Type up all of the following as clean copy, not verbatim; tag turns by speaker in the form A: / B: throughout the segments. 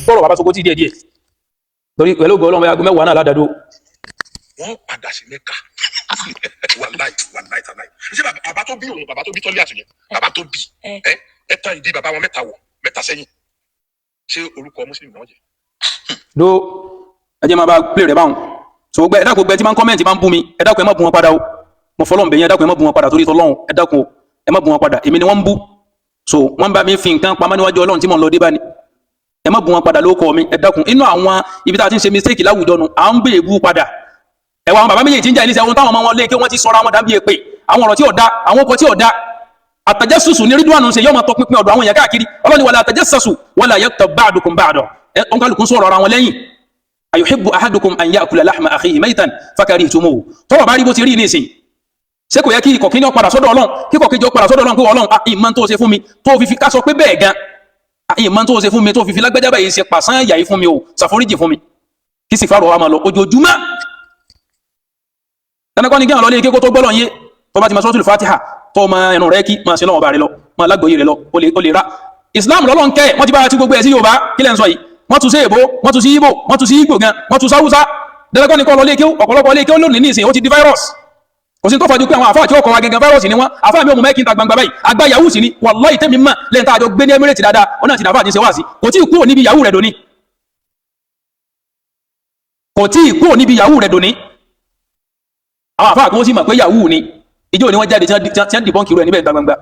A: Gbọ́rọ̀ bàbá Sokoti díẹ̀ díẹ̀, torí pẹ̀lú ògo Ọlọ́run, aago 10 náà ládàdó.
B: Wọ́n padà sí Mẹ́kà. Wàláì, wàláì tàláì. Ṣé bàbá tó bí òun, bàbá tó bí tọ́lé àtúnyẹ, bàbá tó bí ẹ, ẹ tán ìdí bàbá wọn mẹ́ta wọ̀ mẹ́ta sẹ́yìn, ṣé orúkọ mùsùlùmí náà jẹ́?
A: Dó, ẹ jẹ́ máa bá play rẹ̀ báwọn. So gbẹ, ẹ dákun, gbẹ tí máa ń comment, máa ń bú mi, ẹ dákun, ẹ má bú wọn padà o. Mo fọlọ́n bẹ̀yẹn, ẹ dákun, ẹ má bú wọn padà torí tọ́lọ́run. Ẹ dákun o, ẹ má bú wọn padà. Èmi ni wọ́n ń bú, so wọ́n bá mi fi nǹkan pamọ́ níwájú Ọlọ́run tí mò ń lọ dé bá ni. Ẹ má bú wọn padà lóko mi, ẹ dákun. Inú àwọn ibi tá a ti ń ṣe mistake láwùjọ nu, à ń gbé èbú padà. Ẹwà àwọn bàbá méjèèjì ń jà ní sẹ́wọ̀n, táwọn ọmọ wọn lé kí wọ́n ti sọra wọn dàbí èpè, àwọn ọ̀rọ̀ tí ò da, àwọn ọkọ̀ tí ò da. Àtàjẹ́sùsù ní Ridwan ṣe, yóò máa tọpinpin ọ̀dọ̀ àwọn èèyàn káàkiri. Ọlọ́ni wala tajassasu wala yaghtab ba'dukum ba'da. Ẹ ọ̀nkálukú sọ̀rọ̀ ara wọn lẹ́yìn. Ayuhibbu ahadukum an ya'kula lahma akhihi maytan fakarihtumuhu. Tọ́rọ̀ bá rí bó ti rí nísìn, ṣé kò yẹ kí ikọ̀ kíní ó padà sọ́dọ̀ Ọlọ́run, kíkọ̀ kejì ó padà sọ́dọ̀ Ọlọ́run pé Ọlọ́run, ìmọ̀ tó ṣe fún mi tó fi ká sọ pé bẹ́ẹ̀ gan, ìmọ̀ tó ṣe fún mi tó fi lágbájá báyìí ṣe pàṣán ìyà yìí fún mi o, ṣàforíjì fún mi, kí sì fárọ̀ wa máa lọ ojoojúmọ́. Dandan kọ́ ni kí àwọn lọ lé kíkó tó gbọ́lọ̀ yé. Tó bá ti ma Suratul Fatiha, tó ma ẹnu rẹ, kí máa ṣe lọ́wọ́ bá rẹ lọ, máa lágbóyè rẹ lọ, ó lè ra Islam lọ́lọ́ ń kẹ́. Wọ́n ti bá ti gbogbo ẹ̀ sí Yorùbá. Kí lẹ́ ń sọ yìí? Wọ́n tún sí èbó, wọ́n tún sí Ìgbò, wọ́n tún sí Ìgbò gan, wọ́n tún sáwúsá. Dandan kọ́ ni kọ́ lọ lé kí. Ọ̀pọ̀lọpọ̀ lé kí ó lónìí nísìnyí, ó ti di virus. Kò sí tó fàájú pé àwọn àfáà tí ó kọ́ wa gẹ́gẹ́, virus ni wọ́n. Àfáà mi ò mú mẹ́kì ta gbangba báyìí, àgbà yahoo sí ni. Wallahi, tẹ́mi mọ̀ lẹ́yìn tá a jọ gbé ní Emirate dáadáa, ó náà ti dàfáà ti ṣe wá sí. Kò tí ì kúrò níbi yahoo rẹ̀ dòní, kò tí ì kúrò níbi yahoo rẹ̀ dòní. Àwọn àfáà kan ó sì mọ̀ pé yahoo ni. Ìjọ ni wọ́n jáde tí wọ́n dìbọn kiri rẹ̀ níbẹ̀ gbangba,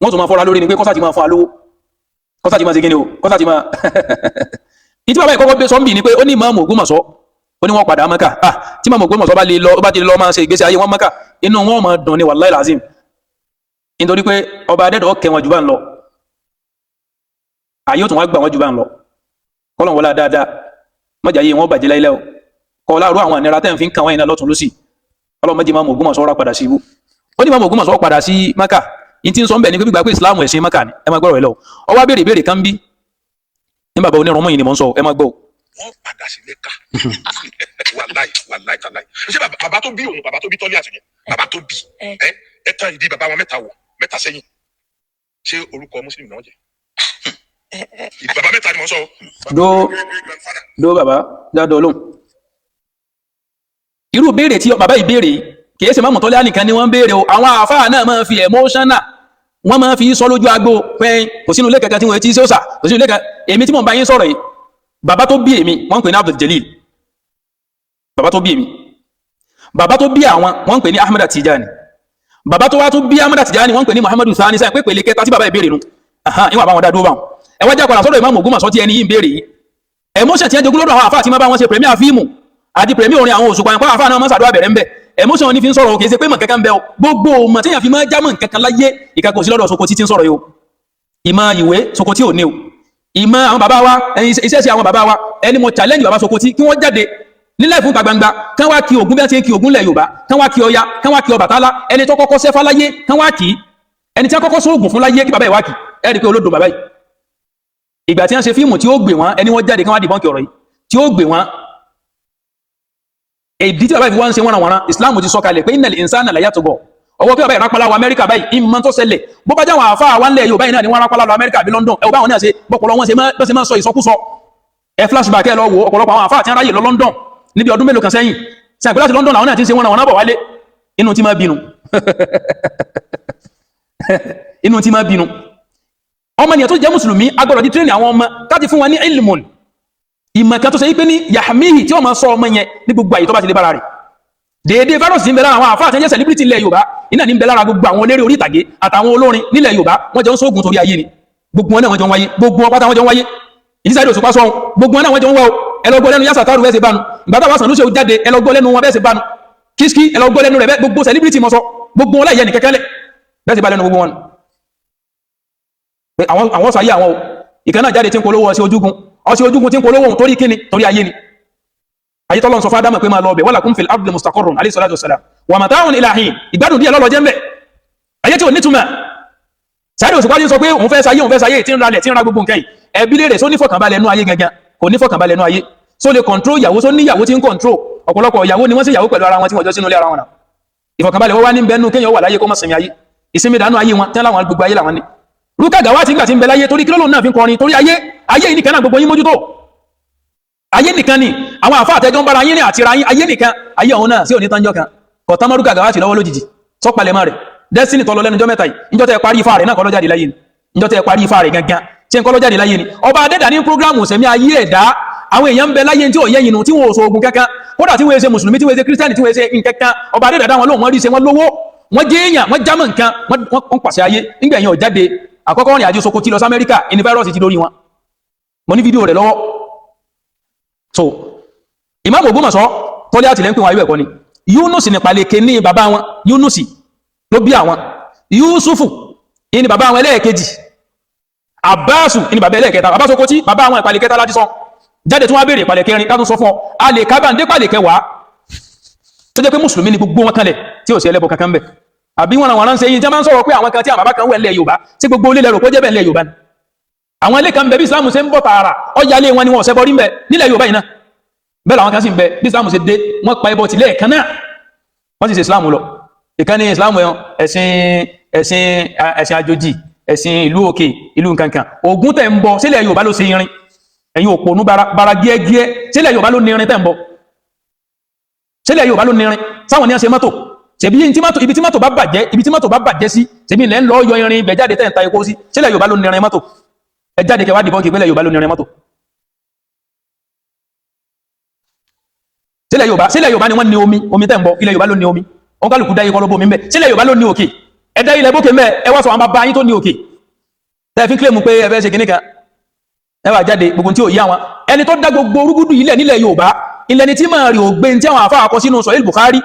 A: wọ́n tún máa fọ́ra lórí ni pé kọ́sà ti máa fún alówó, kọ́sà ti máa ṣe kíni o, kọ́sà ti máa. Ìtí bàbá ìkọ́kọ́ gbé sọ́ńbì ni pé ó ní Ìmáàmù Ògbómọ̀ṣọ́, ó ní wọ́n padà Mẹ́kà. Ah, tí Ìmáàmù Ògbómọ̀ṣọ́ bá lè lọ, bá ti lọ máa ṣe ìgbésí ayé wọn Mẹ́kà, inú wọn máa dùn ní, wàláì làzim, nítorí pé ọba adẹ́dọ̀ kẹ́ wọn jù bá ń lọ, àyè ó tún wá gbà wọn jù bá ń lọ. Kọ́lọ̀ wọlá dáadáa, mọ́jà yé wọn bàjẹ́ láíláí o. Kọ́ láàrú àwọn ìnira tẹ́ ń fi ń kàn wọ́n iná lọ́tún lọ́sì. Ọlọ́mọdé Ìmáàmù Ògbómọ̀ṣọ́ rà padà sí ibú. Ó ní Ìmáàmù Ògbómọ̀ṣọ́ padà sí Mẹ́kà. Yìí tí ń sọ ń bẹ̀ ní pé gbígbà pé Ìsìláàmù ẹ̀sìn Mẹ́kà ni. Ẹ máa gbọ́rọ̀ ẹ lọ. Ó wá béèrè ìbéèrè kan bí ní bàbá onírun mọ́ yìí ni mò ń sọ. Ẹ máa gbọ́.
B: Wọ́n padà sí Mẹ́kà. Wàláì, wàláì tàláì. Ṣé bàbá tó bí òun, bàbá tó bí tọ́lé àtúnyẹ, bàbá tó bí ẹ, ẹ tán ìdí bàbá wọn mẹ́ta wọ̀ mẹ́ta sẹ́yìn, ṣé orúkọ mùsùlùmí náà jẹ́? Bàbá mẹ́ta ni mo sọ o.
A: Dó dó, bàbá jáde olóhùn. Irú béèrè tí bàbá yìí béèrè yìí, kìí ṣe Ìmáàmù Tọ́lá nìkan ni wọ́n ń béèrè o. Àwọn àfáà náà máa fi emotional, wọ́n máa fi sọ lójú agbo pé kò sínú ilé kankan tí wọ́n ti ṣe òòṣà, kò sínú ilé kan. Èmi tí mò ń bá yín sọ̀rọ̀ yìí, bàbá tó bí èmi, wọ́n ń pè ní Abdul Jalil. Bàbá tó bí èmi, bàbá tó bí àwọn, wọ́n ń pè ní Ahmad Tijani. Bàbá tó wá tó bí Ahmad Tijani, wọ́n ń pè ní Muhammadu Sani. Sáyẹn pé pèlè kẹta tí bàbá yìí béèrè nu ìwọ̀n àbáwọn dá dúró báwọn. Ẹ wá jákòó sọ́dọ̀ Ìmáàmù Ògbómọ̀ṣọ́ tí ẹni yìí ń béèrè yìí. Emotion tí ẹ jogún lọ́dọ̀ àwọn àfáà tí máa bá wọn ṣe premiere fíìmù àti premiere orin àwọn Òṣùpá nípa àfáà náà máa ń ṣàdúrà bẹ̀rẹ̀ ń bẹ̀. Emotion ní fi ń sọ̀rọ̀, kì í ṣe pé mọ̀ kankan ń bẹ o. Gbogbo mọ̀ téèyàn fi máa jámọ̀ nǹkankan láyé, ìkàkọ̀ sí lọ́dọ̀ Sokoti tí ń sọ̀rọ̀ yìí o. Ìmọ̀ ìwé Sokoti ò ní o. Ìmọ̀ àwọn bàbá wa, ẹyin iṣẹ́ sí àwọn bàbá wa. Ẹni mo challenge bàbá Sokoti kí wọ́n jáde nílẹ̀ fún gbangba, kán wá kí Ògún bí wọ́n ti ń kí Ògún lẹ̀ Yorùbá, kán wá kí Ọya, kán wá kí Ọbàtálá, ẹni tó kọ́kọ́ sẹ́fá láyé, kán wá kí ẹni tí wọ́n kọ́kọ́ sóògùn fún láyé, kí bàbá yìí wá kí. Ẹ rí i pé olódò bàbá yìí, ìgbà tí wọ́n ṣe fíìmù tí ó gbè wọ́n, ẹni wọ́n jáde kán wá debunk ọ̀rọ̀ yìí tí ó gbè wọ́n. Èdè tí bàbá yìí fi wá ń ṣe wọ́n wọ́n, Islam ti sọ kalẹ̀ pé innal insana la yatgha. Ọwọ́ kí bàbá yìí rápálá wọ Amẹ́ríkà báyìí, ìmọ̀ tó ṣẹlẹ̀, bó bá jáwọn àfáà wa ńlẹ̀ Yorùbá yìí náà ni wọ́n rápálá lọ Amẹ́ríkà àbí London, ẹ wo báwọn náà ṣe bọ́pọ̀lọ́ wọn ṣe máa sọ ìsọkúsọ. Ẹ flashback, ẹ lọ wo ọ̀pọ̀lọpọ̀ àwọn àfáà tí wọ́n ráyè lọ London níbi ọdún mélòó kan sẹ́yìn. Ṣe àpẹẹrẹ láti London làwọn náà ti ń ṣe wọ́n náà bọ̀ wálé. Inú tí máa bínú, inú tí máa bínú. Ọmọ ènìyàn tó jẹ́ mùsùlùmí agbọ́dọ̀ di train àwọn ọmọ káti fún wọn ní ilmun, ìmọ̀ kan tó ṣe wípé ní yahmihi, tí wọ́n máa sọ ọmọ yẹn ní gbogbo àyè tó bá ti lè bára rẹ̀. Déédéé virus ń bẹ lára àwọn àfáà tí wọ́n jẹ́ celebrity nílẹ̀ Yorùbá, iná ní ń bẹ lára gbogbo àwọn eléré orí ìtàgé àtàwọn olórin nílẹ̀ Yorùbá. Wọ́n jọ ń sóògùn torí ayé ni. Gbogbo wọn náà wọ́n jọ ń wáyé, gbogbo wọn pátá wọ́n jọ ń wáyé. Ìdísàdé Òṣùpá sọ́hun, gbogbo wọn náà wọ́n jọ ń wá o. Ẹ lọ gbọ́ lẹ́nu Yásà Tárù bẹ́ẹ̀ ṣe bánu. Ìgbà táwọn Sànúsì jáde, ẹ lọ gbọ́ lẹ́nu wọn bẹ́ẹ̀ ṣe bánu. Kíṣkí, ẹ lọ gbọ́ lẹ́nu rẹ̀ bẹ́ẹ̀. Gbogbo celebrity mọ́ sọ, gbogbo wọn láì yẹ nìkẹ́kẹ́ lẹ̀ bẹ́ẹ̀ ṣe bá lẹ́nu gbogbo wọn pé àwọn sọ ayé àwọn o. Ìkan náà jáde tí ń polówó ọsẹ ojúgun, ọsẹ ojúgun tí ń polówó ohun torí kíni? Torí ayé ni. Ayé tọ́lọ́ sọ fún Ádámù pé máa lọ ọbẹ̀, walakum fil ardi mustaqarrun, alayhi salatu wassalam, wa mata'un ila hin. Ìgbádùn díẹ̀ lọ́lọ́ jẹ́ ń bẹ̀, ayé tí ò nítumọ̀. Saheed Òṣùpá ti sọ pé òun fẹ́ sáyé, òun fẹ́ sáyé, tí ń ralẹ̀, tí ń ra gbogbo nǹkan yìí. Ẹbí lè rè só nífọ̀kànbalẹ̀ nú ayé gangan? Kò nífọ̀kànbalẹ̀ nú ayé. Só lè control ìyàwó? Só níyàwó tí ń control? Ọ̀pọ̀lọpọ̀ ìyàwó ni wọ́n sì yàwó pẹ̀lú ara wọn tí wọ́n jọ sínú ilé ara wọn náà. Ìfọ̀kànbalẹ̀ wọ́n wá ní bẹ́nu kéèyàn wà láyé kó má sinmi ayé, ìsinmi dànù ayé wọn tí wọ́n láwọn gbogbo ayé làwọn ní. Rúkà Gàwá ti ń gbà tí ń bẹ láyé, torí kí lóun náà fi ń kọrin? Torí ayé. Ayé yìí nìkan náà gbogbo yín mójútó. Ayé nìkan ni àwọn àfa àtẹjọ́ ń bára yín ní àtìra yín. Ayé nìkan, ayé ọ̀hún náà sí òní tánjọ́ kan kọ̀tán mọ́rúkà gàwá sí lọ́wọ́ lójijì sọ́pàlẹ́mọ́ rẹ̀. Destiny tọ́lọ lẹ́nu jọ́ mẹ́ta yìí, níjọ́ tẹ́ parí ifá rẹ̀ náà kọ́ ló jáde láyé ni? Níjọ́ tẹ́ parí ifá rẹ̀ gangan ṣé ń kọ́ ló jáde láyé ni? Ọba adẹ́dà ní prógrámù sẹ̀mí ayé ẹ̀dá. Àwọn èèyàn ń bẹ láyé tí ò yẹ yìí nù, tí wọn ò sọ ogun kankan, kódà tí wọn ṣe mùsùlùmí, tí wọn ṣe kírísítẹ́nì, tí wọn ṣe nǹkankan. Ọba adẹ́dà dá wọn lóhùn, wọn rí ṣe, wọn lówó, wọn jẹ́ èèyàn, wọn jámọ́ nǹkan, wọn pàṣẹ ayé. Nígbà yẹn ò jáde àkọ́kọ́ rìn àjò Sokoti lọ sí Amẹ́ríkà, ìní fáírọ́ọ̀sì ti lórí wọn. Mo ní fídíò rẹ̀ lọ́wọ́. So Ìmáàmù Ògbómọ̀ṣọ́ tọ́lé àtìlẹ́ ń pè wọn ayé ẹ̀kọ́ ni Yunus ní palẹ̀kẹ́ ní bàbá wọn. Yunus ló bí àwọn. Yusufu ní bàbá àwọn ẹlẹ́ẹ̀kejì. Abbasu ní bàbá ẹlẹ́ẹ̀kẹta. Bàbá Sokoti, bàbá àwọn ìpàlẹ̀ kẹta láti sọ jáde tí wọ́n béèrè ìpàlẹ̀ kẹrin ká tún sọ fún ọ. A lè kábàndé pàlẹ̀ kẹwàá tó jẹ́ pé mùsùlùmí ni gbogbo wọn kanlẹ̀, tí ò sí ẹlẹ́bọ kankan bẹ̀. Àbí wọn àwọn aránṣẹ́ yìí tí wọ́n máa ń sọ̀rọ̀ pé àwọn kan tí àwọn bàbá kan wẹ̀ ńlẹ̀ Yorùbá, tí gbogbo olè lẹ́rù kó jẹ́ bẹ́ẹ̀ ńlẹ̀ Yorùbá ni? Àwọn ilé kan bẹ, bí Islam ṣe ń bọ̀ tààrà ọjà ilé wọn ni wọn ò ṣẹbọ rí ń bẹ nílẹ̀ Yorùbá yìí náà. Bẹ́ẹ̀ làwọn kan sì ń bẹ, bí Islam ṣe dé wọ́n pa ẹbọ tìlẹ̀ kan náà, wọ́n sì ṣe Islam lọ. Ìkan ní Islam ẹ̀sìn ẹ̀sìn ẹ̀sìn àjòjì, ẹ̀sìn ìlú òkè, ìlú nkankan. Ògún tẹ̀ ń bọ, sílẹ̀ Yorùbá ló ṣe irin? Ẹ̀yin òpònú bara gíẹ́gíẹ́, sílẹ̀ Yorùbá ló ní irin tẹ̀ ń bọ? Sílẹ̀ Yorùbá ló ní irin? Sáwọn ní ẹ ṣe mọ́tò? Ṣèbí ibi tí mọ́tò bá bàjẹ́, ibi tí mọ́tò bá bàjẹ́ sí, ṣèbí ilẹ̀ ń lọ yọ irin ibẹ̀ jáde tẹ̀ ń ta epo sí? Sílẹ̀ Yorùbá ló ní irin mọ́tò? Ẹ jáde kẹwàá dìbọn kí ìpínlẹ̀ Yorùbá ló ní irin mọ́tò. Sílẹ̀ Yorùbá, sílẹ̀ Yorùbá ni wọ́n ní omi. Omi tẹ̀ ń bọ, ilẹ̀ Yorùbá ló ní omi. Wọn kálukú dá ikọ́ ló bómi ń bẹ. Sílẹ̀ Yorùbá ló ní òkè? Ẹ dá ilẹ̀ bókè ń bẹ. Ẹ wá sọ àwọn bàbá yín tó ní òkè tẹ́ fi ń kílèmù pé ẹ fẹ́ ṣe kinní kan. Ẹ wà jáde gbogbo tí ò yí àwọn ẹni tó dá gbogbo orúgúdù ilẹ̀ nílẹ̀ Yorùbá, ilẹ̀ ni tí máa rí ògbé tí àwọn àfáà kọ sínú Sahih Bukhari,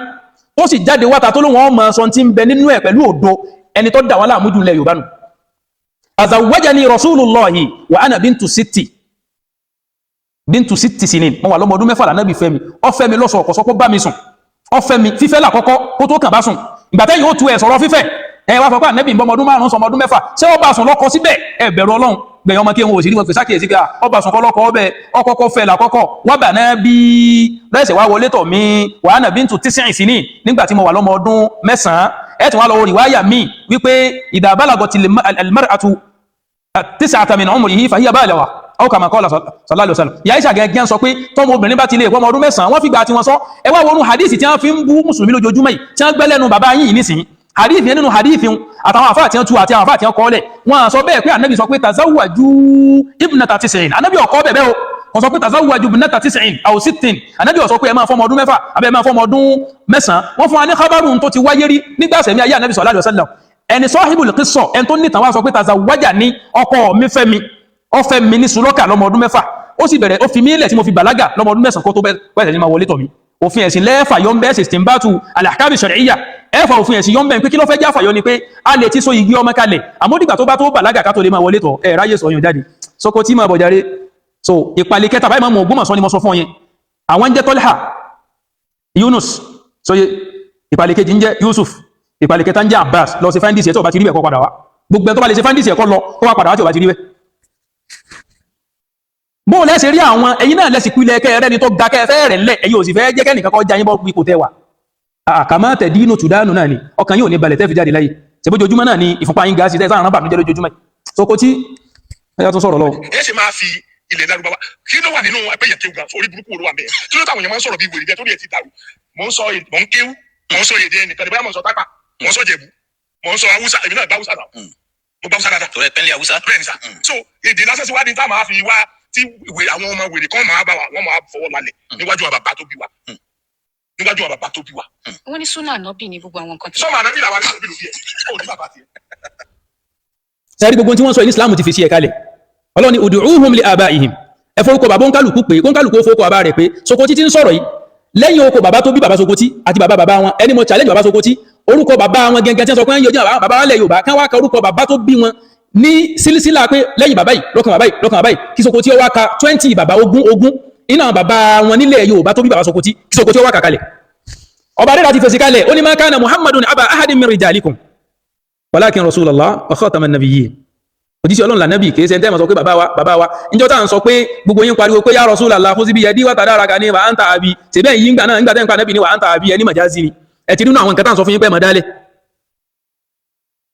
A: ó sì jáde wáta tó lóun ọmọ sọ tí ń bẹ nínú ẹ̀ pẹ̀lú òdo. Ẹni tó dà wọn láàmú jù nílẹ̀ Yorùbá nù. Azawwajani Rasulullahi wa ana bintu sitti sinin. Mo wà lọ́mọ ọdún 6 l'Ànábì fẹ́ mi. Ó fẹ́ mi lọ́sọ̀ ọ̀kọ̀sọ́pọ̀ bá mi sùn. Ó fẹ́ mi fífẹ́ làkọ́kọ́ kó tó kàn bá sùn. Ìgbà tẹ́yìn ó tu ẹ̀ sọ̀rọ̀ fífẹ́, ẹ wá fọ pé Ànábì ń bọ́ ọmọ ọdún 5 sọmọ ọdún 6, ṣé ó bá sùn lọ́kọ síbẹ̀? Ẹ bẹ̀rù Ọlọ́run. Gbẹ̀yìn ọmọ kí wọn ò sì rí wọn pèsè àkíyèsí pé ó bá sùn kọ́ lọ́kọ ọbẹ̀. Ọkọ̀kọ́ fẹ́ làkọ́kọ́ wá bà náà bí lẹ́sẹ̀ wá wọlé tọ̀ mí wa ana bintu tis'in sinin, nígbà tí mo wà lọ́mọ ọdún 9. Ẹ tún wá lọ rìwáyà míì wípé idha balagati al-mar'atu tis'ata min umrihi fahiya baligha aw kama qala sallallahu alaihi wasallam. Ìyá Aisha gẹ́gẹ́ sọ pé tọ́mọ obìnrin bá ti lè pọ́mọ ọdún 9, wọ́n fi gbà tí wọ́n sọ. Ẹ wá wọnú hadith tí wọ́n fi ń bú mùsùlùmí lójoojúmọ́ yìí, tí wọ́n gbẹ́ lẹ́nu bàbá yìí nísìnyí. Hadith yẹn, nínú hadith yẹn àtàwọn àfáà tí wọ́n tú àti àwọn àfáà tí wọ́n kọ́ lẹ̀, wọ́n sọ bẹ́ẹ̀ pé Ànábì sọ pé tazawwaju ibnata tis'in. Ànábì ọkọ bẹ̀bẹ̀ o, kò sọ pé tazawwaju ibnata tis'in aw sittin. Ànábì ó sọ pé ẹ máa fọ́mọ ọdún 6 àbẹ́ ẹ máa fọ́mọ ọdún 9. Wọ́n fún wa ní khabaru tó ti wáyé rí nígbà sẹ̀mí ayé Ànábì sallallahu alaihi wasallam. Ẹni sahibul qissa, ẹni tó ní tàn wá sọ pé tazawwaja ní ọkọ mi fẹ́ mi, ó fẹ́ mi ní sulọ́kà lọ́mọ ọdún 6, ó sì bẹ̀rẹ̀ ó fi mí lẹ̀ tí mo fi bàlágà lọ́mọ ọdún 9 kó tó bẹ̀rẹ̀ sí máa wọlé tọ̀ mí. Òfin ẹ̀sìn lẹ́ẹ̀fà yọ ń bẹ́ẹ̀ sì tìǹbàtù al-ahkam shar'iyya. Ẹ̀fà òfin ẹ̀sìn yọ ń bẹ́ẹ̀ pé kí ló fẹ́ jáfà yọ ni pé a lè ti so igi ọmọ kalẹ̀, àmọ́ dìgbà tó bá tó bàlágà ká tó lè máa wọlé tọ̀. Ẹ̀ ráyè sọ yàn jáde sọkọ tí máa bọ̀ jáde. So ìpàlẹ̀ kẹta báyìí, máa mọ̀ Ògbómọ̀ṣọ́ ni mo sọ fún ọ yẹn. Àwọn ń jẹ́ Tọ́lá, Yunus sóye. Ìpàlẹ̀ kejì ń jẹ́ Yusuf, ìpàlẹ̀ kẹta ń jẹ́ Abbas. Lọ sí fáńdìsì ẹ̀, tó bá ti rí bẹ̀ kọ́ padà wá. Gbogbo ẹ̀ tó bá lè ṣe fáńdìsì ẹ̀ kọ́ lọ kó wá padà wá tí ò bá ti rí bẹ̀. Bó lẹ́sẹ̀ rí àwọn ẹ̀yin náà lẹ́sì pílẹ̀ kẹ́ rẹ́ni tó ga kẹ́ fẹ́ rẹ̀ ńlẹ̀, ẹ̀yin ò sì fẹ́ jẹ́ kẹ́nìkan kọ́ já yín bọ́ ipò tẹ́ wà. Àkàmọ́ tẹ̀dínú tùdánù náà ni ọkàn yóò ní balẹ̀ tẹ́ fi jáde láyé. Ṣèbójoojúmọ́ náà ni ìfúnpá yín ga sí tẹ́ sáà rán bànújẹ́ lójoojúmọ́. Sokoti ẹ̀yà tó sọ̀rọ̀ lọ.
B: Ẹ ṣe máa fi ilẹ̀ Lárúbáwá, kí ló wà nínú ẹgbẹ́ yẹn kéwù gan? Orí burúkú wo ló wà bẹ́ẹ̀? Kí ló táwọn èèyàn máa ń sọ̀rọ̀ bí wèrè bẹ́ẹ̀ tó ní ẹ̀ ti dàrú? Mò ń sọ, mò ń kéwù, mò ń sọ èdè ẹnìkan ní bóyá mò ń sọ tápà, mò ń sọ Jẹ̀bú, mò ń sọ Haúsá. Èmi náà gbá Haúsá náà, mo gbá Haúsá dáadáa.
C: Torí ẹ pẹ́ńlẹ̀ Haúsá.
B: Bẹ́ẹ̀ ni sà. So èdè lásán sí wá ní tá a máa fi wá tí ìwé àwọn ọmọ wèrè kan máa bá wa, wọ́n máa fọwọ́ lálẹ̀ níwájú àwọn bàbá tó bí wa, níwájú àwọn bàbá tó bí wa.
D: Wọ́n ní súnà ànábì ní gbogbo àwọn nǹkan tí.
B: Sọ́mọ ànábì làwọn ànábì ló bí ẹ̀ ó ní bàbá tiẹ̀.
A: Sẹ́rí gbogbo tí wọ́n sọ yìí ní Islam ti fi sí ẹ̀ kalẹ̀. Ọlọ́run ní ud'uuhum li abaihim, ẹ forúkọ bàbá òǹkàlùkù pé kóńkàlùkù ó forúkọ bàbá rẹ̀ pé. Sokoti tí ń sọ̀rọ̀ yìí, lẹ́yìn oko bàbá tó bí bàbá Sokoti àti bàbá bàbá wọn, ẹni mo challenge bàbá Sokoti, orúkọ bàbá wọn gẹ́gẹ́ tí wọ́n sọ pé ń yọjú àwọn bàbá wọn lẹ̀ Yorùbá kán wá ka orúkọ bàbá tó bí wọn ní sílísílà pé lẹ́yìn bàbá yìí lọ́kàn bàbá yìí lọ́kàn bàbá yìí, kí Sokoti ó wá ka 20 bàbá, 20 20 iná àwọn bàbá wọn nílẹ̀ Yorùbá tó bí bàbá Sokoti, kí Sokoti ó wá kà kalẹ̀. Ọba adéra ti fèsì kalẹ̀, ó ní ma kana Muhammadun aba ahadin min rijalikum walakin rasulallah wa khataman nabiyyin. Òjíṣẹ́ Ọlọ́run lànàbì, kìí ṣe ń tẹ́mọ̀ sọ pé bàbá wa bàbá wa. Níjọ́ tá à ń sọ pé gbogbo yín pariwo pé ya Rasulallah fún síbi yẹdí wàtàdá ara kan ní wa anta abi, ṣèbẹ́ yìí ń gbà náà nígbà tẹ́ ń pa ànábì ní wa anta abi, ẹni màjází ni. Ẹ ti nínú àwọn nǹkan tá à ń sọ fún yín pé mọ̀ dálẹ̀.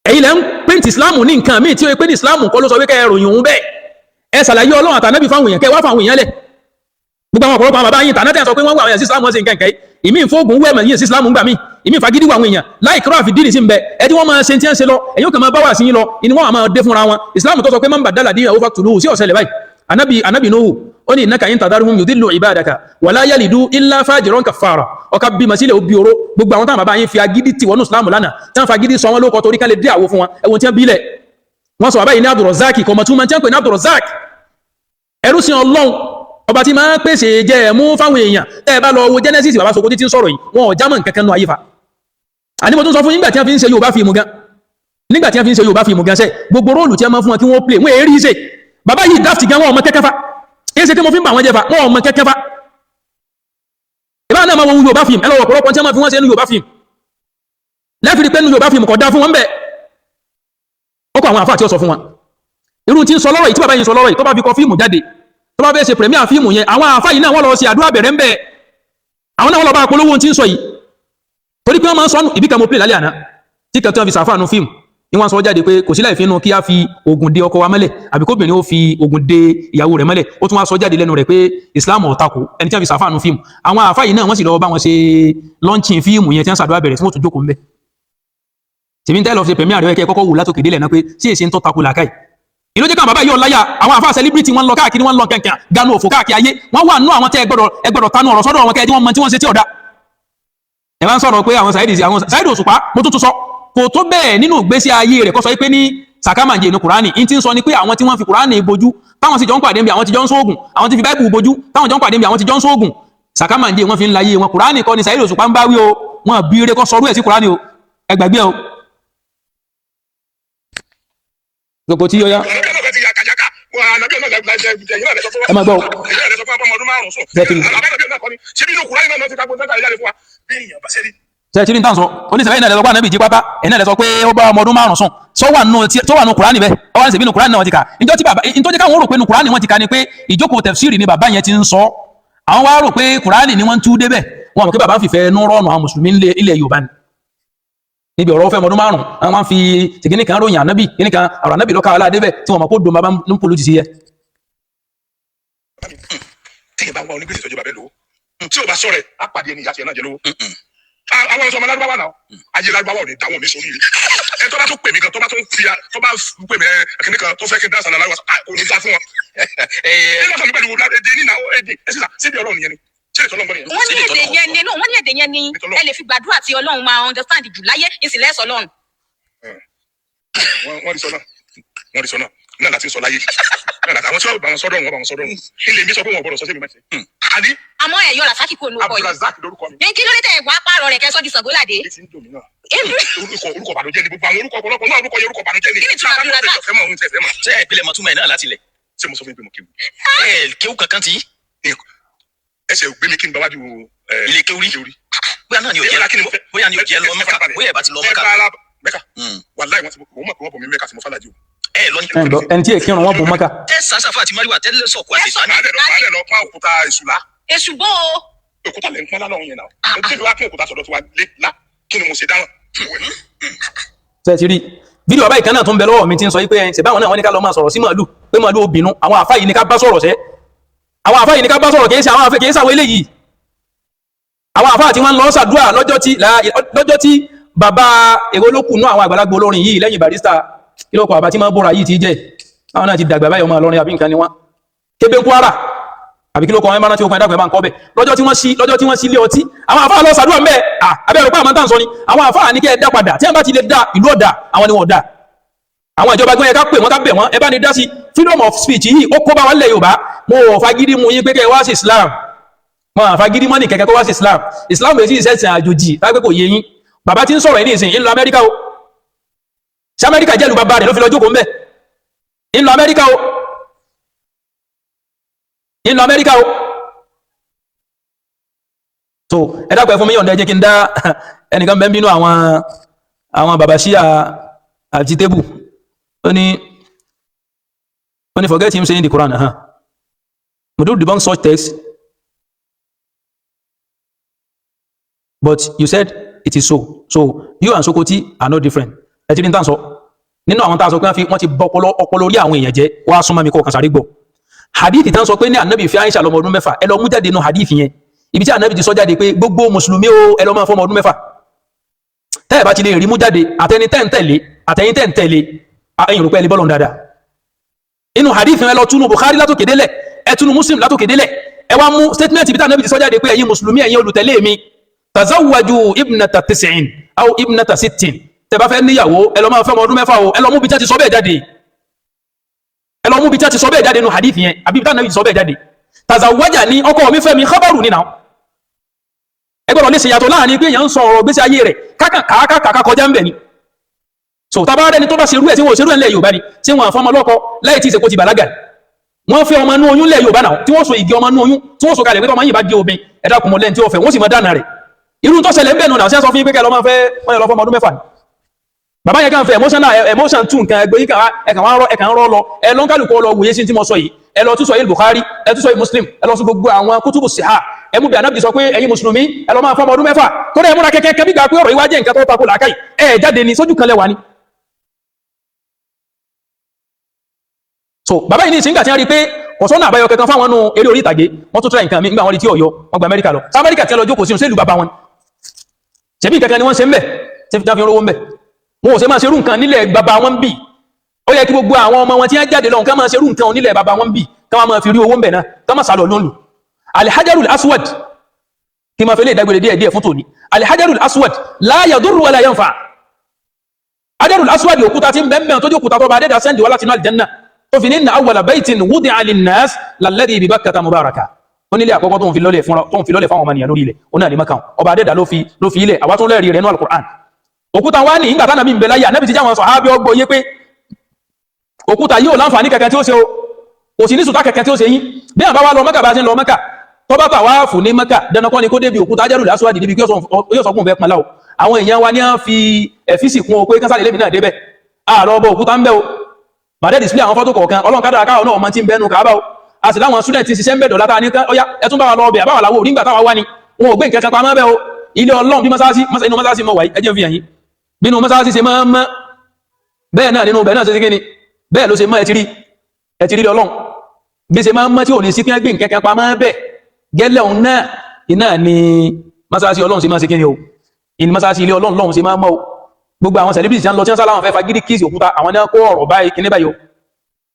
A: Ẹ̀yin lẹ́ ń pèntì Islam ní nǹkan míì tí ó yẹ pé ní Islam kọ́ ló sọ pé kẹ́ ẹ ròyìn òun bẹ́ẹ̀. Ẹ ṣàlàyé Ọlọ́run àtànábì fáwọn èèyàn, kẹ́ wá fáwọn èèyàn lẹ̀. Gbogbo àwọn ọ̀pọ̀lọpọ̀ àwọn bàbá yìí tàná tẹ́ sọ pé wọ́n wà àwọn èèyàn sí Islam, wọ́n ṣe nǹkan kẹ́ ìmí ìfóògùn wẹ̀mọ̀ yìí sí Islam ń gbà mí, ìmí ìfagídí wà àwọn èèyàn láì kúrò àfi díìnì sí ń bẹ. Ẹ tí wọ́n máa ṣe tí wọ́n ṣe lọ, ẹ̀yìn òkè máa bá wà sí yín lọ ìní wọ́n máa dé fúnra wọn. Islam tó sọ pé man baddala dinahu faqtuluhu sí ọ̀sẹ̀lẹ̀ báyìí. Anabi Nuhu ó ní innaka in tadharhum yudillu ibadaka wala yalidu illa fajiran kaffara. Ọkà bímọ sílẹ̀, ó bí oró. Gbogbo àwọn táwọn bàbá yín fi agídí tì wọnú Islam lánàá, tí wọ́n fi agídí sọ wọn lóko torí ká lè dé àwo fún wọn, ẹ̀wọ̀n tí wọ́n bílẹ̀ wọ́n sọ bàbá yìí ní Abdulrazak, kọ̀mọ̀ tún máa tí wọ́n pè ní Abdulrazak, ẹrú sí Ọlọ́run ọba tí máa ń pèsè jẹ ẹ̀mú fáwọn èèyàn. Tẹ́ ẹ bá lọ wo Genesis, bàbá Sokoti tí ń sọ̀rọ̀ yìí, wọn ò jámọ̀ nǹkan kan nù ayé fa. Àní mo tún sọ fún yín, nígbà tí wọ́n fi ń ṣe Yorùbá fíìmù gan, nígbà tí wọ́n fi ń ṣe Yorùbá fíìmù gan sẹ́, gbogbo role tí wọ́n máa fún wọn kí wọ́n play, wọ́n èrí ṣe. Bàbá yìí daft gan, wọn ò mọ kẹ́kẹ́ fa. Kí ṣe kí mo fi ń bà wọ́n jẹ́ fa, wọn ò mọ kẹ́kẹ́ fa. Ìbá náà máa wo Yorùbá fíìmù, ẹ lọ wọ̀ ọ̀pọ̀lọpọ̀ tí wọ́n máa fi wọ́n ṣe ní Yorùbá fíìmù, lẹ́fìrí pé ní Yorùbá fíìmù kò dá fún wọn bẹ́ẹ̀. Ó kọ àwọn àfáà tí ó sọ fún wọn irú tí ń sọ lọ́rọ̀ yìí, tí bàbá yìí ń sọ lọ́rọ̀ yìí, tó bá fi kọ fíìmù jáde, tó bá fẹ́ ṣe premiere fíìmù yẹn, àwọn àfáà yìí náà wọ́n lọ ṣe àdúrà bẹ̀rẹ̀ ń bẹ̀. Àwọn náà wọ́n lọ bá polówó tí ń sọ yìí, torí pé wọ́n máa ń sọnù. Ìbí kan mo play lálẹ́ àná tí kan tí wọ́n fi sàfáànù fíìmù ni wọ́n sọ jáde pé kò sí láì fi inú kí á fi oògùn de ọkọ wa mọ́lẹ̀, àbí kóbìnrin ó fi oògùn de ìyàwó rẹ̀ mọ́lẹ̀. Ó tún wá sọ jáde lẹ́nu rẹ̀ pé Islam ò takò ẹni tí wọ́n fi sàfáànù fíìmù. Àwọn àfáà yìí náà wọ́n sì lọ bá wọn ṣe launching fíìmù yẹn, tí wọ́n ṣàdúrà bẹ̀rẹ̀, tí wọ́n tún jókòó ńbẹ̀. Tèmi ń tẹ́ lọ fi premiere rẹ̀, kẹ́ kọ́kọ́ wù látòkè délẹ̀ náà pé sí èsì ń tọ́ takò làákàyè. Ìlú jẹ́ káwọn bàbá yìí ọ̀láyà. Àwọn àfáà celebrity wọn lọ káàkiri, wọn lọ kẹ̀kẹ́ ganu òfò káàkiri ayé. Wọ́n wà nú àwọn tẹ́ ẹ gbọ́dọ̀ tánú ọ̀rọ̀ sọ́dọ̀ wọn, kẹ́ ẹ tí wọ́n mọ tí wọ́n ṣe tí ọ̀dà. Ẹ bá ń sọ̀rọ̀ pé àwọn Saheed, àwọn Saheed Òṣùpá, mo tún tún sọ, kò tó bẹ́ẹ̀ nínú ìgbésí ayé rẹ̀ kó sọ pé ní sàkámàjẹ inú Kùránì. In ti ń sọ ni pé àwọn tí wọ́n fi Kùránì bojú, táwọn sì jọ ń pàdé níbi àwọn tí jọ ń sóògùn, àwọn tí fi Báíbù bojú, táwọn jọ ń pàdé níbi àwọn tí jọ ń sóògùn, sàkámàjẹ wọn fi ń láyé wọn. Kùránì kọ́ ni Saheed Òṣùpá ń bá wí o. Wọn bí eré kọ́ sọrú ẹ̀ sí Kùránì o. Ẹ gbàgbé o. Gbogbo tí yóò yá. Ẹ máa gbọ́ o. Ṣe ti ní tàn sọ oníṣẹ́ náà lẹ́sọ pé ànábì jí pátá, ẹ̀ náà lẹ́sọ pé ó bá ọmọ ọdún 5 sùn. Sọ wà nù Kùránì bẹ́ẹ̀? Ọ wá ń ṣèbí nù Kùránì náà wọ́n ti kà. Níjọ́ tí bàbá nítorí jẹ́ káwọn rò pé nù Kùránì wọ́n ti kà ni pé ìjókòó tẹ̀fsírì ni bàbá yẹn ti ń sọ. Àwọn wá rò pé Kùránì ni wọ́n ń tú débẹ̀. Wọ́n mọ̀ pé bàbá fìfẹ́ nú rọ́ọ̀nù àwọn mùsùlùmí ilẹ̀ Yorùbá ni níbi ọ̀rọ̀ fẹ́ ọmọdún 5. Àwọn máa ń fi tìkíní kan ròyìn ànábì, kíní kan ọ̀rọ̀ ànábì lọ́ka aládébẹ̀ tí wọ́n mọ̀ kó dùn bàbá ń polú ti sí yẹ.
B: Tí ìbá wa onígbèsè tọ́jú bàbá ẹ̀ lówó, tí o bá sọ̀rọ̀ ẹ̀ á pàdé ẹni ìyá tiẹ̀ náà jẹ lówó. Àwọn ọmọ lárúbáwá náà, ayé lárúbáwá ò ní dáwọn mi sórí rẹ̀. Ẹ tó bá tó pè mí gan, tó bá tó fi tó bá pè mí ẹ kíní kan tó fẹ́ kí n dá sàlẹ̀ lárúbáwá, kò ní dá fún wọn. Ẹ lọ́sàn-án mi pẹ̀lú èdè nínà èdè ẹ sísà síbi ọlọ́run yẹn ni ṣé ètò ọlọ́run yẹn.
D: Wọ́n ní èdè yẹn ni, no, wọ́n ní èdè yẹn ni ẹ lè fi gbàdúrà tí Ọlọ́run máa understand jù láyé ìsìnlẹ̀ sọ Ọlọ́run.
B: Wọ́n rí sọ náà, wọ́n rí sọ náà náà láti sọ láyé náà láti àwọn tí wọ́n bá wọn sọ́dọ̀, wọn bá wọn sọ́dọ̀ wọn. Ilé mi sọ pé wọn ò gbọ́dọ̀ sọ sí mi mẹ́sẹ̀. Àní.
D: Àmọ́ ẹ yọ Rasaki kò nu ọkọ yìí.
B: Abdulrasaq lórúkọ mi.
D: Ní kí ló dé tẹ wàá pààrọ̀ rẹ̀ kẹ́ sọ́ di Ṣàngóládé?
B: Èyí ti ń dùn mí náà. Orúkọ ìbànújẹ́ ni gbogbo àwọn orúkọ ọ̀pọ̀lọpọ̀ náà, orúkọ yẹn orúkọ ìbànújẹ́ ni.
D: Kí ni ìtumọ̀ Abdulrasaq?
B: Fẹ́ mọ̀ ohun tẹ̀ fẹ́ mọ̀.
C: Ṣé ìpìlẹ̀ mọ̀túmọ̀ ẹ̀ náà láti lẹ̀?
B: Ṣé mo sọ fún yín pé mo kéwù?
C: Ẹ kéwù kankan tí.
B: Ẹsẹ̀ ò gbé mi kí n bá wájú.
C: Ilé kéwù rí. Bóyá náà ni ò jẹ́, bóyá ni ò jẹ́ lọ Mẹ́kà, bóyá ẹ̀ bá ti lọ Mẹ́kà.
B: Mẹ́kà wàláì, wọ́n ti mọ̀ pé wọ́n bọ̀ mí Mẹ́kà tí mo fàlàjì o.
C: Ẹ lọ ní.
A: Ẹni tí èkírun wọn bùn Mẹ́kà.
C: Tẹ sàṣàfà àti mariwa tẹ sọkù àti sani.
B: Màá dẹ̀ lọ pọ́n òkúta ìṣúlá.
D: Èṣù bó o.
B: Òkúta lẹ̀ ń pọ́n lálọ́ yẹn náà. Kí ló wá pín òkúta sọ̀dọ̀ tí wàá lé lá? Kí ni mo ṣe dáhùn?
A: Ṣe ti rí fídíò bàbá ìkan náà tó ń bẹ lọ́wọ́ mi tí ń sọ yìí pé ẹ̀ ṣe báwọn náà wọ́n ní ká lọ máa sọ̀rọ̀ sí màálù, pé màálù ó bínú. Àwọn àfáà yìí ní ká bá sọ̀rọ̀ sẹ́, àwọn àfáà yìí ní ká bá sọ̀rọ̀, kìí ṣe àwọn àfẹ́, kìí ṣe àwọn eléyìí. Àwọn àfáà tí wọ́n ń lọ ṣàdúrà lọ́jọ́ tí bàbá èrò ló kù nú àwọn àgbàlagbà olórin yìí lẹ́yìn Barrister, kí ló kọ àbá tí máa bóra yìí ti jẹ́, àwọn náà ti dàgbà báyọ̀, ọmọ Ìlọrin àbí nǹkan ni wọ́n, Kébé Kwara àbí kí ló kọ wọn, máa tí ó kọ ẹ̀dàgbẹ̀ bá ń kọ́ bẹ̀. Lọ́jọ́ tí wọ́n sí ilé ọtí, àwọn àfáà lọ ṣàdúrà mẹ́ à abẹ́rẹ́ pé àwọn tá à ń sọ ni àwọn àfáà ní kí ẹ dá padà. Tí wọ́n bá ti lè dá ìlú ọ̀dà, àwọn ni wọ́n dá. Àwọn ìjọba gbọ́n yẹ ká pè wọ́n, ká bẹ̀ wọ́n, ẹ bá ní dá sí freedom of speech yìí. Ó kó bá wa nílẹ̀ Yorùbá. Mo ò fagídí mú yín pé kẹ́ ẹ wá sí Islam, mo ò fagídí mọ́nì kẹ̀kẹ́ kó wá sí Islam. Islam èyí sì ṣẹ̀sìn àjòjì tágbé kò yé yín. Bàbá tí ń sọ̀rọ̀ yìí ní ìsìn ń lọ Amẹ́ríkà o. Sí Amẹ́ríkà jẹ́lu bàbá rẹ̀ ló fi lọ jókòó ńbẹ̀? Ń lọ Amẹ́ríkà o, ń lọ Amẹ́ríkà o. So ẹ dákun, ẹ fún mi yọ̀ǹda, ẹ jẹ́ kí n dá ẹnìkan bẹ́ẹ̀ bínú. Àwọn bàbá ṣíà àti tébù, ó ní forget him saying the Quran. Mudu debunk such text, but you said it is so, so you and Sokoti are no different. Ẹ ti ní tàn sọ nínú àwọn tá a sọ pé wọ́n ti bọ́ ọpọlọ orí àwọn èèyàn jẹ́. Wá súnmọ́ mi kó kàn sáré gbọ́. Hadith tán sọ pé ní ànábì fi Aisha lọ́mọ ọdún 6, ẹ lọ mú jáde nínú hadith yẹn ibi tí ànábì ti sọ jáde pé gbogbo mùsùlùmí o, ẹ lọ máa fọmọ ọdún 6. Tẹ́ ẹ bá ti lè rí mú jáde, àtẹni tẹ́ ń tẹ̀lé, àtẹ̀yin tẹ́ ń tẹ̀lé, ẹ̀yin rò pé ẹ lè bọ́lọ̀ dáadáa. Inú hadith yẹn, lọ túnú Bukhari látòkè délẹ̀, ẹ túnú Muslim látòkè délẹ̀, ẹ wá mú statement ibi tí ànábì ti sọ jáde pé ẹ̀yin mùsùlùmí, ẹ̀yin olùtẹ̀lé mi, tazawwaju ibnata 90 aw ibnata 60, tẹ́ bá fẹ́ níyàwó ẹ lọ máa fẹ́ ọmọ ọdún 6 o. Ẹ lọ mú bí tí a ti sọ bẹ́ẹ̀ jáde, ẹ lọ mú bí tí a ti sọ bẹ́ẹ̀ jáde nínú hadith yẹn, àbí bí tí ànábì ti sọ bẹ́ẹ̀ jáde. Tazawwaja ní ọkọ mi fẹ́ mi, khabaru ní náà. Ẹ gbọ́dọ̀ lè ṣèyàtọ̀ láàrin pé èèyàn ń sọ ọ̀rọ̀ gbésí ayé rẹ̀ kákàkàkàkà kọjá ń bẹ̀ ni. So tábà rẹni tó bá ṣerú ẹ̀, tí wọ́n ò ṣerú ẹ̀ ńlẹ̀ Yorùbá ni, tí wọ́n àfọmọ lọ́kọ láì tí ìsèkó ti bàlágà, wọ́n fẹ́ ọmọ inú oyún lẹ̀ Yorùbá náà, tí wọ́n so igi ọmọ inú oyún, tí wọ́n so kalẹ̀ pé tọmọ yìí bá di obìn, ẹ dákun mọ́ lẹ́ni tí ó fẹ́, wọ́n sì mọ dáná rẹ̀. Irú tó ṣẹlẹ̀ ń bẹ̀ nù náà, ṣé sọ fún yín pé kẹ́ lọ́ máa fẹ́ wọ́n yẹ lọ fọmọ ọdún 6 ni? Bàbá yẹn kàn fẹ́ emotional emotion tún nǹkan ẹgbẹ́ yín kàn wá, ẹ̀kàn wá rọ, ẹ̀kàn rọ lọ. Ẹ lọ́n kálukú lọ wòye sí tí mo sọ yìí. Ẹ lọ tún sọ yìí Bukhari, ẹ tún sọ yìí Muslim, ẹ lọ sí gbogbo àwọn kútùbù síhà, ẹ mú bí anábì sọ pé ẹ̀yin mùsùlùmí, ẹ lọ máa fọmọ ọdún 6. Tó dẹ̀ múra kẹ́kẹ́ bí gbà pé ọ̀rọ̀ yìí wá jẹ́ nǹkan tó takò làákàyè, ẹ jáde ní sójú kan lẹ́wà ni. So bàbá yìí ní ìsìngbà tí wọ́n rí pé kò sọ́nà àbáyọ kankan fáwọn nù eré orí ìtàgé, wọ́n tún try nǹkan mi. Nígbà wọn rí tí ọ̀yọ́, wọ́n gba Amẹ́ríkà lọ. Sí Amẹ́ríkà tí wọ́n lọ jókòó sínú sílùú bàbá wọn, ṣebí nǹkan kan ni wọ́n ṣe ń bẹ̀ tí wọ́n fi ń rówó ń bẹ̀. Wọn ò ṣe máa ṣerú nǹkan nílẹ̀ bàbá wọn bì. Ó yẹ kí gbogbo àwọn ọmọ wọn tí wọ́n jáde lọ nǹkan máa ṣerú nǹkan nílẹ̀ bàbá wọn bì, ká máa fi rí owó ń bẹ̀ náà, ká máa sálọ lónìí. Alhajarul aswad, kí máa fi lè dágbére díẹ̀ díẹ̀ fún tòní. Alhajarul aswad la yadurru wala yanfa. Hajarul aswad, òkúta tí ń bẹ́ẹ̀ bẹ́ẹ̀ tó jẹ́ òkúta tó bá dẹ́dà sẹ́ndì wá láti inú aljanna, tó fi ní inna awwala baytin wudi'a linnas lalladhi bi Bakkata mubaraka. Ó nílé àkọ́kọ́ tó ń fi lọ́lẹ̀ fún, tó ń fi lọ́lẹ̀ fáwọn ọmọnìyàn lórí ilẹ̀, ó náà ní Mákà. Ọba adẹ́dà ló fi ilẹ̀ àwa tó lẹ́rìí rẹ̀ nú Al-Qur'an. Òkúta wá ní ìgbà tánàbí ń bẹ láyé, ànábì ti já wọn sàhábí ọgbọ́ yé pé òkúta yóò láǹfààní kankan tí ó ṣe o, kò sí ní sùtá kankan tí ó ṣe yín. Bí àbá wa lọ Mákà, bá ṣe ń lọ Mákà, tó bá tà wá fún ní Mákà, dandan kọ́ ni kó débi òkúta Hajarul Aswad níbi kí yóò sọ fún òun fẹ́ pọn láò. Àwọn èèyàn wa ní à ń fi ẹ̀físì kún o pé kásálẹ̀ lèmi náà débẹ̀, àlọ́ ọbọ̀ òkúta ń bẹ o. Màdé display àwọn fọ́tò kọ̀ọ̀kan. Ọlọ́run kádàrá káwọn náà ọmọ tí ń bẹnu kàábà o. A sì láwọn student ti ṣiṣẹ́ ń bẹ̀ dọ̀lá tá a ní ká ọyá ẹ tún bá wa lọ ọbẹ̀ àbáwà làwọ̀ nígbà táwa wá ni wọn ò gbé nǹkan kan pamọ́ bẹ́ẹ̀ o. Ilé Ọlọ́run bí mọ́sáàsì, inú mọ́sáàsì mọ́ wáyé, ẹ jẹ́ n fi hàn yín bínú mọ́sáàsì ṣe máa ń mọ́ bẹ́ẹ̀ náà, nínú bẹ́ẹ̀ náà ṣe ṣe kíni, bẹ́ẹ̀ ló ṣe mọ́. Ẹ ti rí, ẹ ti rí Ọlọ́run bí ṣe máa ń mọ́ tí ò ní sí pé gbé nǹkan kan pamọ́ bẹ́ẹ̀ gẹ́lẹ́. Òun náà iná ni mọ́sáàsì Ọlọ́run ṣe máa ṣe kíni o, ìní mọ́sáàsì ilé Ọlọ́run lọ́run ṣe máa ń mọ́ o. Gbogbo àwọn celebrities tí wọ́n lọ, tí wọ́n sá láwọn fẹ́ fagídí kíìsì òkúta, àwọn náà kó ọ̀rọ̀ báyìí kíní báyìí o.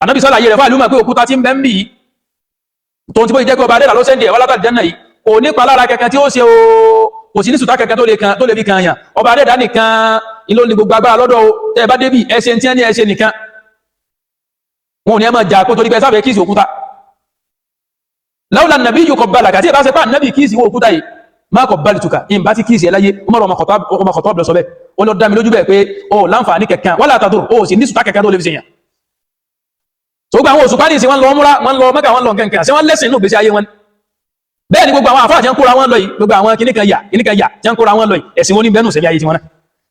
A: Ànábì sálàyé rẹ̀ fáìlú mọ̀ pé òkúta tí ń bẹ ń bì yìí, tó ń ti bó jẹ́ pé ọba adẹ́dà ló sẹ́ndì ẹ̀ wá látàrí jẹ́nà yìí, kò ní palára kankan tí ó ṣe o, kò sí ní sùtá kankan tó lè kan, tó lè fi kan yàn. Ọba adẹ́dà nìkan ló ní gbogbo agbára lọ́dọ̀ o. Tẹ́ ẹ bá débì, ẹ ṣe tí wọ́n ní ẹ ṣe nìkan, wọn ò ní ẹ máa jà kó torí pé ẹ sáfẹ́ kíìsì òkúta. Láwùlà nàbí yóò kọ balà kàtí ẹ bá ṣe pé ànábì kíìsì wọ òkúta yìí, má kọ balì tuka ìyìn bá ti kíìsì ẹ láyé. Umar ọmọ Khattab lọ sọ bẹ́ẹ̀, ó lọ dá mi lójú bẹ́ẹ̀ pé o láǹfààní kankan wala tadur, o sì ní sùtá kankan tó lè fi ṣèyàn. Tó gba àwọn òṣùpá ní ìsìn, wọn lọ múra, wọn lọ Mẹ́kà, wọn lọ nǹkan, ṣé wọn lẹ́sìn inú ìgbésí ayé wọn? Bẹ́ẹ̀ ni gbogbo àwọn àfáà tí wọ́n kóra wọn lọ yìí, gbogbo àwọn kìnnìkan yà kìnnìkan yà tí wọ́n kóra wọn lọ yìí, ẹ̀sìn wọn ní bẹ́ẹ̀ nù sẹ́mi ayé tiwọn náà?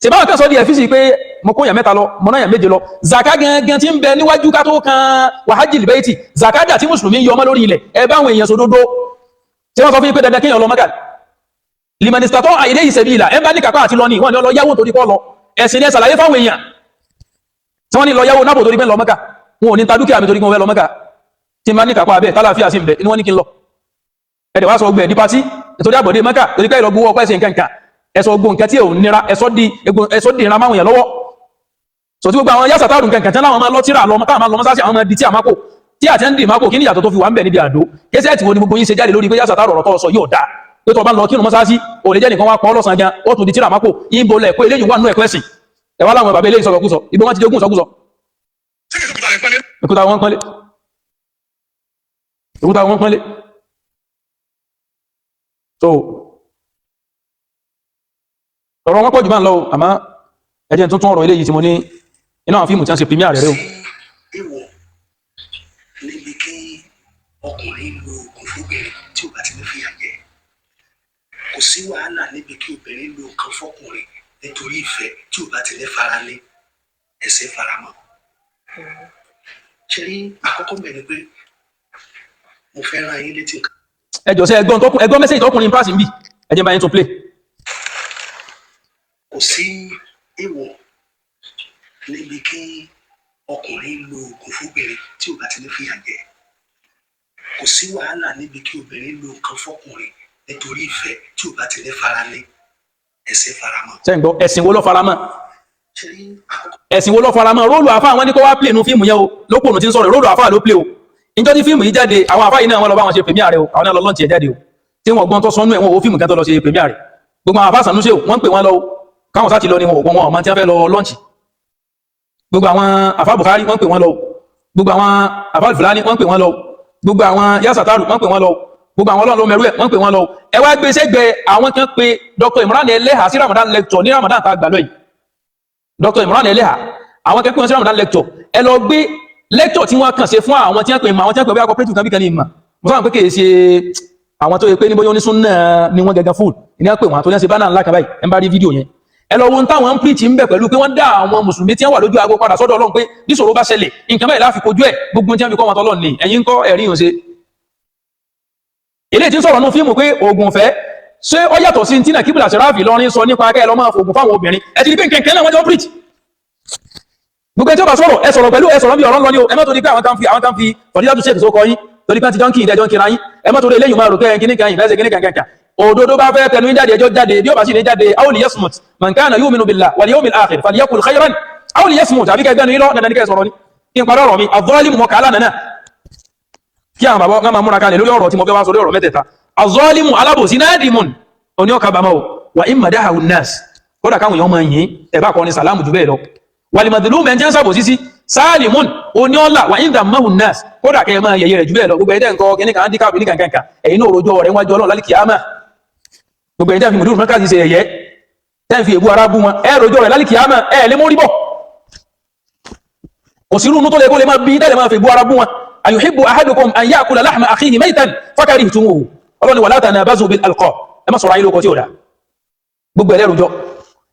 A: Ṣe báwọn kan sọ di ẹ̀fíìsì pé mo kó yàn 3 lọ, mo náà yàn 7 lọ. Zaka gangan tí ń bẹ níwájú ká tó kan wàhájì lìbẹ́ẹ̀tì, zaka dà tí mùsùlùmí yọ ọmọ lórí ilẹ̀, ẹ bá àwọn èèyàn sòdodo. Tí wọ́n sọ fún yín pé dandan kéèyàn lọ Mẹ́kà, limanistratọ́ àìdé ìsẹ̀bí ìlà, ẹ bá ní kápá àti lọ ní wọ́n ní lọ yáwó torí kọ́ lọ. Ẹ̀sìn ní ẹ ṣàlàyé fáwọn èèyàn tí wọ́n ní lọ yáwó nábò torí pé lọ Mẹ́kà. Wọn ò ní ta dúkìá mi torí pé wọ́n fẹ́ lọ Mẹ́kà. Tí n bá ní kápá abẹ́ tálàfíà sí ń bẹ inú wọn ní kí n lọ. Ẹ̀dẹ̀ wá sọ ọgbẹ̀ ní patí nítorí àbọ̀dé Mẹ́kà, torí pé ìlọ gbowó ọpẹ́ sí nǹkan kan, ẹ̀sọ́ gbogbo nǹkan tí ò nira, ẹ̀sọ́ di ìran máwọn èèyàn lọ́wọ́. Sọ tí gbogbo àwọn yásà táàrùn nǹkan kan tí láwọn máa lọ tíra lọ, táwọn máa lọ mọ́sáàsì, àwọn máa di tí àmákò tí àti ń dì mákò, kí ní ìyàtọ̀ tó fi wà ń bẹ̀ níbi àdó kẹsẹ̀ tí wo ni gbogbo yín ṣe jáde lórí pé yásà táàrùn ọ̀rọ̀ tó sọ yóò dáa, pé tó bá lọ kírun mọ́sáàsì ò lè jẹ́ nìkan wá pọ́ lọ́sàn gan, ó tún di tíra mákò yín bo lẹ̀ pé eléyìí wà nínú ẹ̀kọ́ ẹ̀sìn. Ẹ wá láwọn bàbá eléyìí sọ̀rọ̀kúsọ, ibi wọn ti jogún sọkúsọ.
B: Ṣé kìí ṣe òkúta rẹ̀ pẹ́lẹ́?
A: Òkúta wọn pọ́nlé, òkúta wọn pọ́nlé. So ọ̀rọ̀ wọn pọ̀ jù bá ń lọ o, àmọ́ ẹ jẹ́ n tuntun ọ̀rọ̀ eléyìí tí mo ní inú àwọn fíìmù tí wọ́n ṣe premiere rẹ̀ o.
E: Sí èèwọ̀ níbi kí ọkùnrin lo oògùn fóbìnrin tí ò bá ti ní fìyà jẹ. Kò sí wàhálà níbi kí obìnrin lo nǹkan fọkùnrin nítorí ìfẹ́ tí ò bá ti ní fara ní ẹsẹ̀ faramọ́. Ṣe rí àkọ́kọ́ mẹ́rin pé mo fẹ́ rán yín létí nǹkan.
A: Ẹ jọ, sí ẹgbọ́n tó ẹgbọ́n message tọkùnrin pass ń bì, ẹ jẹ́ bá yín tún play.
E: Kò sí èèwọ̀ níbi kí ọkùnrin lo oògùn fóbìnrin tí ò bá ti ní fìyà jẹ. Kò sí wàhálà níbi kí obìnrin lo nǹkan fọkùnrin nítorí ìfẹ́ tí ò bá ti ní fara ní ẹsẹ̀ faramọ́.
A: Sẹ́yìn gbọ́, ẹ̀sìn wo ló faramọ́?
E: Ṣe rí àkọ́kọ́
A: Ẹ̀sìn wo ló faramọ́? Role àfáà wọn ní kó wá play nu fíìmù yẹn o. Lópònù tí ń sọ̀rọ̀, role àfáà ló play o. Ìjọ tí fíìmù yìí jáde, àwọn àfáà yìí náà wọ́n lọ bá wọn ṣe premiere rẹ̀ o. Àwọn náà lọ launch ẹ̀ jáde o, tí wọ́n gbọ́n tó sọnú ẹ̀, wọ́n wo fíìmù kan tó lọ ṣe premiere rẹ̀. Gbogbo àwọn àfáà sànúṣe o, wọ́n ń pè wọ́n lọ o, káwọn sá ti lọ ni. Wọn ò gbọ́n, wọn ọmọ tí wọ́n fẹ́ lọ launch. Gbogbo àwọn àfáà Bukhari, wọ́n ń pè wọ́n lọ o. Gbogbo àwọn àfáà Fulani, wọ́n ń pè wọ́n lọ o. Gbogbo àwọn Yasataru, wọ́n ń pè wọ́n lọ o. Gbogbo àwọn ọlọ́run ló mẹrú ẹ̀, wọ́n ń pè wọ́n lọ o. Ẹ wá gbé sẹ́gbẹ̀ẹ́ àwọn kan pé Dr. Imran Eleha sí Ramadan lecture ní Ramadan tá a gbà lọ yìí. Dr. Imran Eleha, àwọn kẹ́kọ̀ọ́ sí Ramadan lecture. Ẹ lọ gbé lecture tí wọ́n kàn ṣe fún àwọn tí wọ́n pè mọ́, àwọn tí wọ́n pè bí cooperative kan bí kan ní ìmọ̀. Mo sábà pé kì í ṣe àwọn tó yẹ pé ní bóyá onísúnnà ni wọ́n gẹ́gẹ́ full ní wọ́n pè wọ́n tó ní ṣe bánà ńlá kan báyìí. Ẹ ń bá rí fídíò yẹn, ẹ lọ wo ohun táwọn ń preach ń bẹ̀ pẹ̀lú pé wọ́n dá àwọn mùsùlùmí tí wọ́n wà lójú aago padà sọ́dọ̀ Ọlọ́run pé níṣòro bá ṣẹlẹ̀, nǹkan báyìí láfi kojú ẹ̀. Gbogbo tí wọ́n fi kọ́ wọn tọ́lọ́run ni. Ẹ̀yin ń kọ́ ẹ̀rí yìí ṣe eléyìí tí ń sọ̀rọ̀ nù fíìmù pé oògùn ọ̀fẹ́, ṣé ó yàtọ̀ sí tí nàkíbùlà sẹ́ráfì lọ́rin sọ nípa akẹ́ ẹ lọ́ máa fògùn fáwọn obìnrin? Ẹ ti rí pé nkẹ̀kẹ́ náà wọ́n jọ preach. Gbogbo ẹjọ́ bá sọ̀rọ̀, ẹ sọ̀rọ̀ pẹ̀lú ẹ sọ̀rọ̀ bí ọ̀rọ̀ ń lọ ní o. Ẹ má torí pé àwọn kan fi fọ̀dílátù ṣèkì sókọ yín, torí pé ti jọ ń kí ìdẹ́jọ́ ń kíra yín, ẹ má torí eléyìí máa rò pé kíní kan ìfẹ́ ṣe kíní kan kankan. Òdodo bá fẹ́ tẹnu yín jáde, ẹjọ́ jáde. Bí ó bá sì ní jáde, aw liyasmut. Man kana yu'minu billah wal yawmil akhir falyaqul khayran aw liyasmut. Àbí kẹgbẹ́nu yín lọ, dandan ní kẹ́ sọ̀rọ̀ ni. Kí n parí ọ̀rọ̀ mi, az-zalimu mọ̀ kàálà nànà kí àwọn bàbá wọn máa múra kalẹ̀ lórí ọ̀rọ̀ tí mo fẹ́ wá sọ lórí ọ̀rọ̀ mẹ́tẹ̀ẹ̀ta. Az-zalimu, alábòsí, nadimun, oní ọkà bàmọ́ o, wa in madahahu an-nas, kódà káwọn èèyàn máa yìn ẹ̀ bá kọrin sàlámù jù bẹ́ẹ̀ lọ. Wal-madhlum, ẹ̀ ń jẹ́ ń sàbòsí sí, salimun, oní ọ̀la, wa in dhammahu an-nas, kódà kẹ́ ẹ máa yẹ̀yẹ́ rẹ̀ jù bẹ́ẹ̀ lọ. Gbogbo ẹ̀dẹ́ nǹkan kíní kan handicap ní kankan, ẹ̀yin náà rojọ́ rẹ̀ wájú Ọlọ́run lálìkì àmà. Gbogbo ẹ̀yin tẹ́ fi mùdúrù mọ́kàsí ṣe ẹ̀yẹ́, tẹ́ fi èbú ara bú wọn, ẹ̀ rojọ́ rẹ̀ lálìkì àmà. Ẹ̀ lé mórí bọ̀, kò sí irú inú tó lè kó lè máa bí tẹ́lẹ̀ máa fi èbú ara bú wọn. Ayuhibbu ahadukum an ya'kula lahma akhihi maytan fakarihtumuhu. Ọlọ́ni wala tanabazu bil alqab, ẹ má sọ̀rọ̀ ayé lóko tí ò dá. Gbogbo ẹlẹ́rùjọ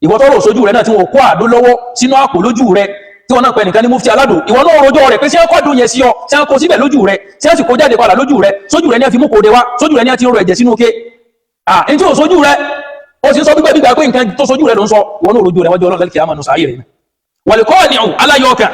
A: ìwọ tọrọ sójú rẹ náà tí wọn kó àdó lọ́wọ́ sínú àpò lójú rẹ, tí wọn náà pẹ nìkan ní mufti aládò, ìwọ náà rojọ́ rẹ pé sí ẹkọ dùn yẹn sí ọ, sí ẹkọ síbẹ̀ lójú rẹ, sí ẹsì kó jáde padà lójú rẹ, sójú rẹ ní ẹ fi mú kóde wá, sójú rẹ ní ẹ ti rọ ẹ̀jẹ̀ sínú ké. À ní tí ò sójú rẹ, ó sì ń sọ gbígbẹ́ gbígbà pé nǹkan tó sójú rẹ ló ń sọ. Ìwọ náà rojọ́ rẹ wájú Ọlọ́run lẹ́kẹ̀ẹ́ àmọ́ sàáyé rẹ. Wal-qani'u, aláyọ̀ọ̀kà,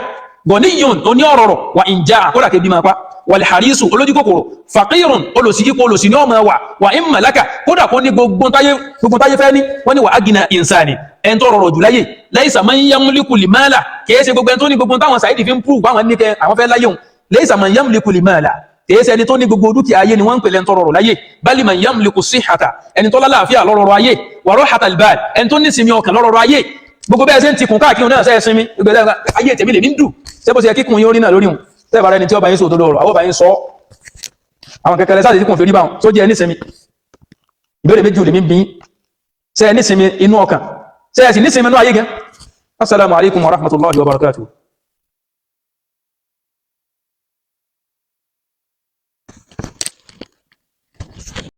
A: ghaniyyun, oní ọ̀rọ̀rọ̀, wà in ja'a, kódà kébi máa pa. Wal-harisu, olójú kòkòrò, faqirun, olòṣì, ipò olòṣì ní ọmọ wà. Wà in malaka, kódà kó ní gbogbo táyé, gbogbo táyé fẹ́ ní. Wọ́n ní wà aghna insani, ẹn tó rọrọ̀ jù láyé, laysa man yamliku limala, kìí ṣe gbogbo ẹn tó ní gbogbo táwọn sàídì fi ń prove àwọn ní kẹ àwọn fẹ́ láyé òun. Laysa man yamliku limala, kìí ṣe ẹni tó ní gbogbo dúkìá ayé ni wọ́n ń pè lẹ́ni tó rọrọ̀ láyé. Bali man yamliku sihhata, ẹni tó lálàáfíà lọ́rọ̀rọ̀ ayé, wa rahatal bal, ẹni tó ní sinmi ọkàn lọ́rọ̀rọ̀ ayé. Gbogbo bẹ́ẹ̀ ṣe ń tikùn káàkiri náà, ṣe é sinmi gbogbo ayé tèmi lèmi ń dù ṣé bó ṣe yẹ kíkùn yín orí náà lórí hùn tẹ́ẹ̀ bá rẹni tí ọba yín sọ òdodo ọ̀rọ̀, àwọn ọba yín sọ àwọn kẹkẹrẹ sáà tí kùn fi rí báwọn tó jẹ́ ẹni sinmi. Ìbéèrè méjì ò lèmi bí: ṣe ẹ nísinmi inú ọkàn? Ṣe ẹ sì nísinmi inú ayé gan? Assalamu alaikum wa rahmatullahi wa barakatuh.